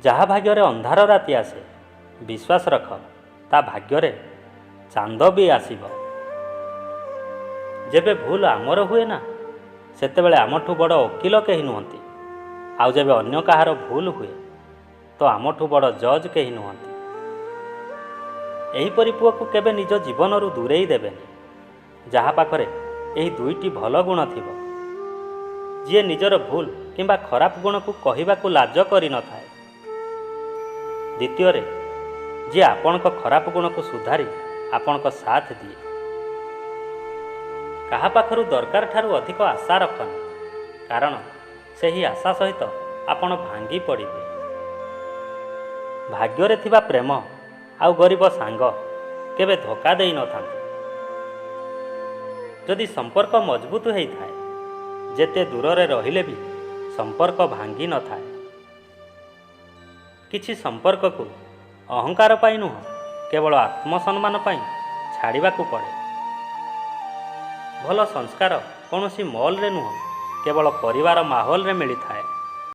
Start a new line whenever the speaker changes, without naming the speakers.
ଯାହା ଭାଗ୍ୟରେ ଅନ୍ଧାର ରାତି ଆସେ, ବିଶ୍ୱାସ ରଖ ତା ଭାଗ୍ୟରେ ଚାନ୍ଦ ବି ଆସିବ। ଯେବେ ଭୁଲ ଆମର ହୁଏ ନା, ସେତେବେଳେ ଆମଠୁ ବଡ଼ ଓକିଲ କେହି ନୁହନ୍ତି, ଆଉ ଯେବେ ଅନ୍ୟ କାହାର ଭୁଲ ହୁଏ ତ ଆମଠୁ ବଡ଼ ଜଜ୍ କେହି ନୁହନ୍ତି। ଏହିପରି ପୁଅକୁ କେବେ ନିଜ ଜୀବନରୁ ଦୂରେଇ ଦେବେନି, ଯାହା ପାଖରେ ଏହି ଦୁଇଟି ଭଲ ଗୁଣ ଥିବ। ଯିଏ ନିଜର ଭୁଲ କିମ୍ବା ଖରାପ ଗୁଣକୁ କହିବାକୁ ଲାଜ କରିନଥାଏ। ଦ୍ୱିତୀୟରେ, ଯିଏ ଆପଣଙ୍କ ଖରାପ ଗୁଣକୁ ସୁଧାରି ଆପଣଙ୍କ ସାଥ ଦିଏ। କାହା ପାଖରୁ ଦରକାର ଠାରୁ ଅଧିକ ଆଶା ରଖନି, କାରଣ ସେହି ଆଶା ସହିତ ଆପଣ ଭାଙ୍ଗି ପଡ଼ିବେ। ଭାଗ୍ୟରେ ଥିବା ପ୍ରେମ ଆଉ ଗରିବ ସାଙ୍ଗ କେବେ ଧୋକା ଦେଇନଥାନ୍ତି। ଯଦି ସମ୍ପର୍କ ମଜବୁତ ହେଇଥାଏ, ଯେତେ ଦୂରରେ ରହିଲେ ବି ସମ୍ପର୍କ ଭାଙ୍ଗି ନଥାଏ। କିଛି ସମ୍ପର୍କକୁ ଅହଙ୍କାର ପାଇଁ ନୁହଁ, କେବଳ ଆତ୍ମସମ୍ମାନ ପାଇଁ ଛାଡ଼ିବାକୁ ପଡ଼େ। ଭଲ ସଂସ୍କାର କୌଣସି ମଲ୍ରେ ନୁହଁ, କେବଳ ପରିବାର ମାହୋଲରେ ମିଳିଥାଏ।